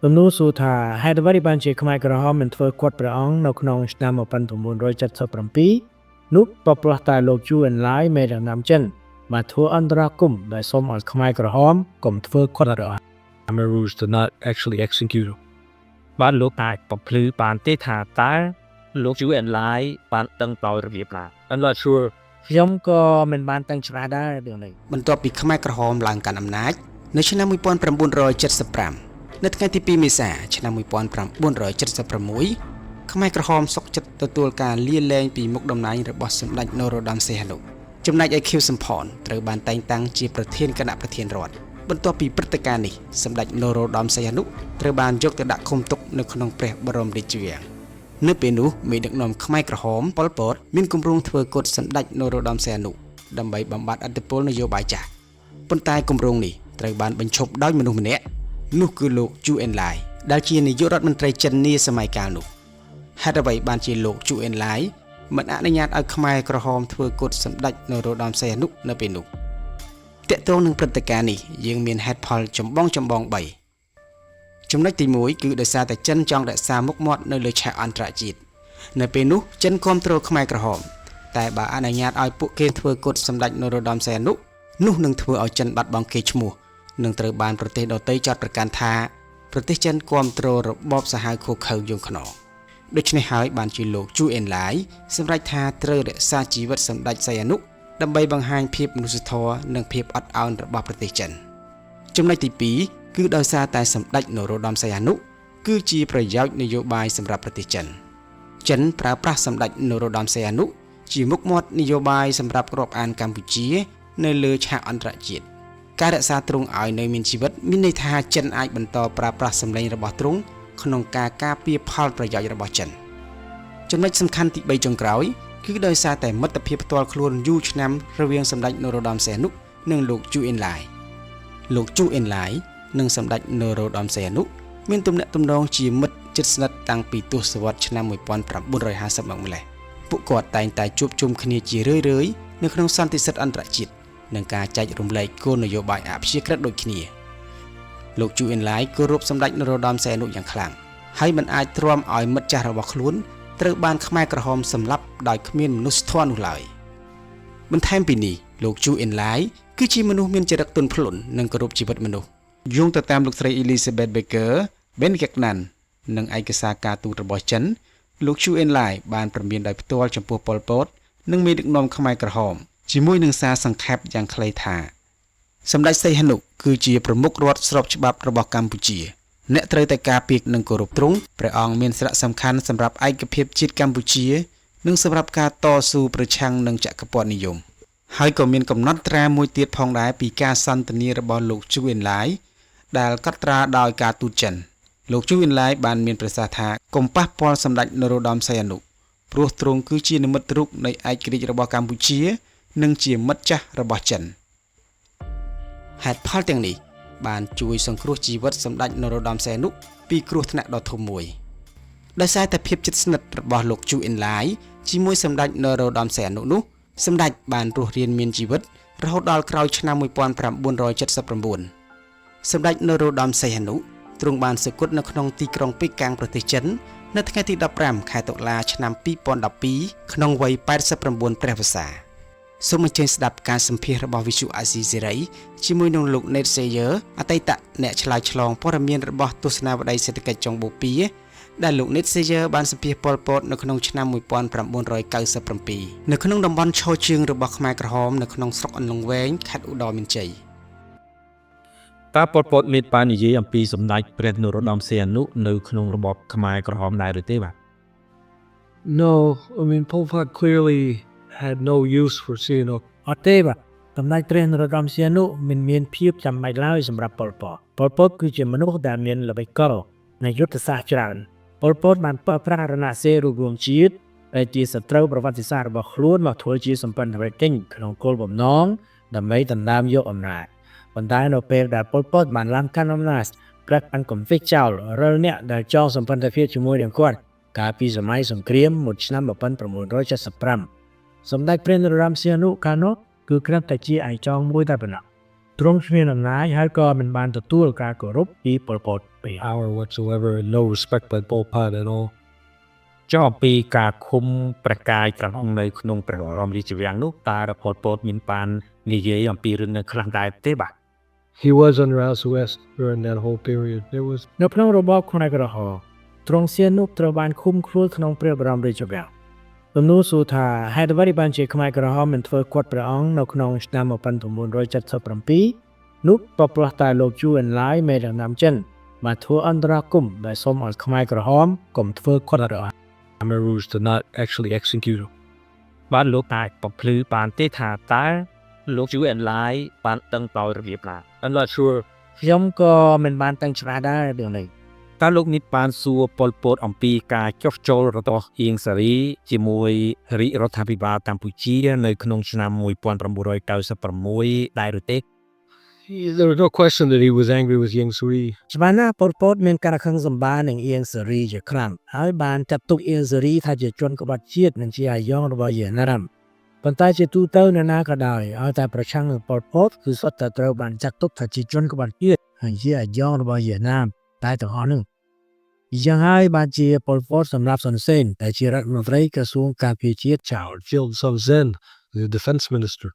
សំណួរសួរថាហេតុអ្វីបានជាខ្មែរក្រហមមិនធ្វើគាត់ព្រះអង្គនៅក្នុងឆ្នាំ1977នោះក៏ព្រោះតែលោកជូអេនឡាយមេដឹកនាំចិនបានធ្វើអន្តរាគមន៍ដែលសូមឲ្យខ្មែរក្រហមកុំធ្វើគាត់ព្រះអង្គ Khmer Rouge did not actually execute him. បាទលោកអាចបំភ្លឺបានទេថាតើលោកជូអេនឡាយបានដឹងដោយរបៀបណា I'm not sure. ខ្ញុំក៏មិនបានដឹងច្បាស់ដែររឿងនេះ បន្ទាប់ពីខ្មែរក្រហមឡើងកាន់អំណាចនៅឆ្នាំ1975នៅថ្ងៃទី2មេសាឆ្នាំ1976ខ្មែរក្រហមសុកចិត្តទទួលការលាលែងពីមុខតំណែងរបស់សម្ដេចនរោត្តមសីហនុចំណែកឯខៀវសំផនត្រូវបានតែងតាំងជាប្រធានគណៈប្រធានរដ្ឋបន្ទាប់ពីព្រឹត្តិការណ៍នេះសម្ដេចនរោត្តមសីហនុត្រូវបានយកទៅដាក់ឃុំទុកនៅក្នុងព្រះបរមរាជវាំងនៅពេលនោះមេដឹកនាំខ្មែរក្រហមប៉ុលពតមានគម្រោងធ្វើកុដិសម្ដេចនរោត្តមសីហនុដើម្បីបំបត្តិឥទ្ធិពលនយោបាយចាស់ប៉ុន្តែគម្រោងនេះត្រូវបានបញ្ឈប់ដោយមនុស្សម្នាក់នោះគឺលោកជូអេនឡាយដែលជានាយករដ្ឋមន្ត្រីចិននាសម័យកាលនោះហេតុអ្វីបានជាលោកជូអេនឡាយមិនអនុញ្ញាតឲ្យខ្មែរក្រហមធ្វើកុដិសម្ដេចនរោត្តមសីហនុនៅពេលនោះទាក់ទងនឹងព្រឹត្តិការណ៍នេះយើងមានហេតុផលចម្បងចម្បង3ចំណុចទី1គឺដោយសារតែចិនចង់រក្សាមុខមាត់នៅលើឆាកអន្តរជាតិនៅពេលនោះចិនគ្រប់គ្រងខ្មែរក្រហមតែបើអនុញ្ញាតឲ្យពួកគេធ្វើកុដិសម្ដេចនរោត្តមសីហនុនោះនឹងធ្វើឲ្យចិនបាត់បង់កេរ្តិ៍ឈ្មោះនិងត្រូវបានប្រទេសដទៃចោទប្រកាន់ថាប្រទេសចិនគ្រប់គ្រងរបបសាហាវឃោរឃៅយងខ្នងដូច្នេះហើយបានជាលោកជូអេនឡាយសម្រេចថាត្រូវរក្សាជីវិតសម្ដេចសីហនុដើម្បីបង្ហាញភាពមនុស្សធម៌និងភាពអត់ឱនរបស់ប្រទេសចិនចំណុចទី2គឺដោយសារតែសម្ដេចនរោត្តមសីហនុគឺជាប្រយោជន៍នយោបាយសម្រាប់ប្រទេសចិនចិនប្រើប្រាស់សម្ដេចនរោត្តមសីហនុជាមុខមាត់នយោបាយសម្រាប់រាប់អានកម្ពុជានៅលើឆាកអន្តរជាតិការរក្សាទ្រង់ឲ្យនៅមានជីវិតមានន័យថាចិនអាចបន្តប្រើប្រាស់សម្លេងរបស់ទ្រង់ក្នុងការការពារផលប្រយោជន៍របស់ចិនចំណុចសំខាន់ទី3ចុងក្រោយគឺដោយសារតែមិត្តភាពផ្ទាល់ខ្លួនយូរឆ្នាំរវាងសម្ដេចនរោត្តមសីហនុនិងលោកជូអេនឡាយលោកជូអេនឡាយនិងសម្ដេចនរោត្តមសីហនុមានទំនាក់ទំនងជាមិត្តជិតស្និទ្ធតាំងពីទសវត្សរ៍ឆ្នាំ1950មកម្ល៉េះពួកគាត់តែងតែជួបជុំគ្នាជារឿយៗនៅក្នុងសន្និសីទអន្តរជាតិនិងការចែករំលែកគោលនយោបាយអព្យាក្រឹតដូចគ្នាលោកជូអេនឡាយគោរពសម្ដេចនរោត្តមសីហនុយ៉ាងខ្លាំងហើយមិនអាចទ្រាំឲ្យមិត្តចាស់របស់ខ្លួនត្រូវបានខ្មែរក្រហមសម្លាប់ដោយគ្មានមនុស្សធម៌នោះឡើយបន្ថែមពីនេះលោកជូអេនឡាយគឺជាមនុស្សមានចរិតទន់ភ្លន់និងគោរពជីវិតមនុស្សយោងទៅតាមលោកស្រី Elizabeth Baker Ben Gagnan និងឯកសារការទូតរបស់ចិនលោកជូអេនឡាយបានព្រមានដោយផ្ទាល់ចំពោះប៉ុលពតនិងមេដឹកនាំខ្មែរក្រហមជាមួយនឹងសារសង្ខេបយ៉ាងខ្លីថាសម្ដេចសីហនុគឺជាប្រមុខរដ្ឋស្របច្បាប់របស់កម្ពុជាអ្នកត្រូវតែការពារនិងគោរពទ្រង់ព្រះអង្គមានសារៈសំខាន់សម្រាប់ឯកភាពជាតិកម្ពុជានិងសម្រាប់ការតស៊ូប្រឆាំងនឹងចក្រពត្តិនិយមហើយក៏មានកំណត់ត្រាមួយទៀតផងដែរពីការសន្ទនារបស់លោកជូអេនឡាយដែលកត់ត្រាដោយការទូតចិនលោកជូអេនឡាយបានមានប្រសាសន៍ថាកុំប៉ះពាល់សម្ដេចនរោត្តមសីហនុព្រោះទ្រង់គឺជានិមិត្តរូបនៃឯករាជ្យរបស់កម្ពុជានិងជាមិត្តចាស់របស់ចិនហេតុផលទាំងនេះបានជួយសង្គ្រោះជីវិតសម្ដេចនរោត្តមសីហនុពីគ្រោះថ្នាក់ដ៏ធំមួយដោយសារតែភាពជិតស្និទ្ធរបស់លោកជូអេនឡាយជាមួយសម្ដេចនរោត្តមសីហនុនោះសម្ដេចបានរស់រានមានជីវិតរហូតដល់ក្រោយឆ្នាំ1979សម្ដេចនរោត្តមសីហនុទ្រង់បានសុគតនៅក្នុងទីក្រុងប៉េកាំងប្រទេសចិននៅថ្ងៃទី15ខែតុលាឆ្នាំ2012ក្នុងវ័យ89ព្រះវស្សាសូមអញ្ជើញស្ដាប់ការសម្ភាសរបស់វិទ្យុអាស៊ីសេរីជាមួយនឹងលោក Ned Sayer អតីតអ្នកឆ្លើយឆ្លងព័ត៌មានរបស់ទស្សនាវដ្តីសេដ្ឋកិច្ចចុងបូព៌ាដែលលោក Ned Sayer បានសម្ភាសប៉ុលពតនៅក្នុងឆ្នាំ1997នៅក្នុងតំបន់ឈរជើងរបស់ខ្មែរក្រហមនៅក្នុងស្រុកអន្លង់វែងខេត្តឧត្តរមានជ័យ តើប៉ុលពតមានបាននិយាយអំពីសម្ដេចព្រះនរោត្តមសីហនុនៅក្នុងរបបខ្មែរក្រហមដែរឬទេបាទ No, I mean, Pol Pot clearly had no use for Sihanouk. អត់ទេបាទសម្ដេចព្រះនរោត្តមសីហនុមិនមានភាពចាំបាច់ឡើយសម្រាប់ប៉ុលពតប៉ុលពតគឺជាមនុស្សដែលមានល្បិចកលនៃយុទ្ធសាស្ត្រច្រើនប៉ុលពតបានប្រើប្រាស់រណសិរ្សរួបរួមជាតិដែលជាសត្រូវប្រវត្តិសាស្ត្ររបស់ខ្លួនមកធ្វើជាសម្ព័ន្ធមិត្តក្នុងគោលបំណងដើម្បីដណ្ដើមយកអំណាចប៉ុន្តែនៅពេលដែលប៉ុលពតបានឡើងកាន់អំណាចគាត់បានកំទេចចោលរាល់អ្នកដែលចងសម្ព័ន្ធភាពជាមួយនឹងគាត់កាលពីសម័យសង្គ្រាមមួយឆ្នាំ1975សម្ដេចព្រះនរោត្តមសីហនុកាលនោះគឺគ្រាន់តែជាឯចងមួយតែប៉ុណ្ណោះ ទ្រង់គ្មានអំណាចហើយក៏មិនបានទទួលការគោរពពីប៉ុលពតទេ Power whatsoever and no respect by Pol Pot at all. ចុះអំពីការឃុំព្រះកាយព្រះអង្គនៅក្នុងព្រះបរមរាជវាំងនោះតើប៉ុលពតមានបាននិយាយអំពីរឿងនេះខ្លះដែរទេបាទ He was under house arrest during that whole period. There was នៅក្នុងរបបខ្មែរក្រហមទ្រង់សៀនុត្រូវបានឃុំខ្លួនក្នុងព្រះបរមរាជវាំងទំនួលសួរថាហេតុអ្វីបានជាខ្មែរក្រហមមិនធ្វើគាត់ព្រះអង្គនៅក្នុងឆ្នាំ1977នោះក៏ព្រោះតែលោកជូអិនឡាយមេដឹកនាំចិនបានធ្វើអន្តរាគមន៍ដែលសូមឲ្យខ្មែរក្រហមកុំធ្វើគាត់ព្រះអង្គ Khmer Rouge to not actually execute him. បាទលោកអាចបំភ្លឺបានទេថាតើលោកជូអិនឡាយបានដឹងដោយរបៀបណា I'm not sure. ខ្ញុំក៏មិនបានតាំងច្បាស់ដែររឿងនេះ តើលោកនេះបានសួរប៉ុលពតអំពីការចុះចូលរបស់អៀងសារីជាមួយរាជរដ្ឋាភិបាលកម្ពុជានៅក្នុងឆ្នាំ1996ដែរឬទេ There was no question that he was angry with Ieng Sary. ច្បាស់ណាស់ប៉ុលពតមានការខឹងសម្បារនឹងអៀងសារីជាខ្លាំងហើយបានចាត់ទុកអៀងសារីថាជាជនក្បត់ជាតិនិងជាអាយ៉ងរបស់យេណាមប៉ុន្តែជាទូទៅនរណាក៏ដោយឲ្យតែប្រឆាំងនឹងប៉ុលពតគឺសុទ្ធតែត្រូវបានចាត់ទុកថាជាជនក្បត់ជាតិហើយជាអាយ៉ងរបស់យេណាមតែទាំងអស់នោះយ៉ាងហើយបានជាប៉ុលពតសម្រាប់សុនសេនដែលជារដ្ឋមន្ត្រីក្រសួងការពារជាតិចោល Killed Son Sen, the defense minister.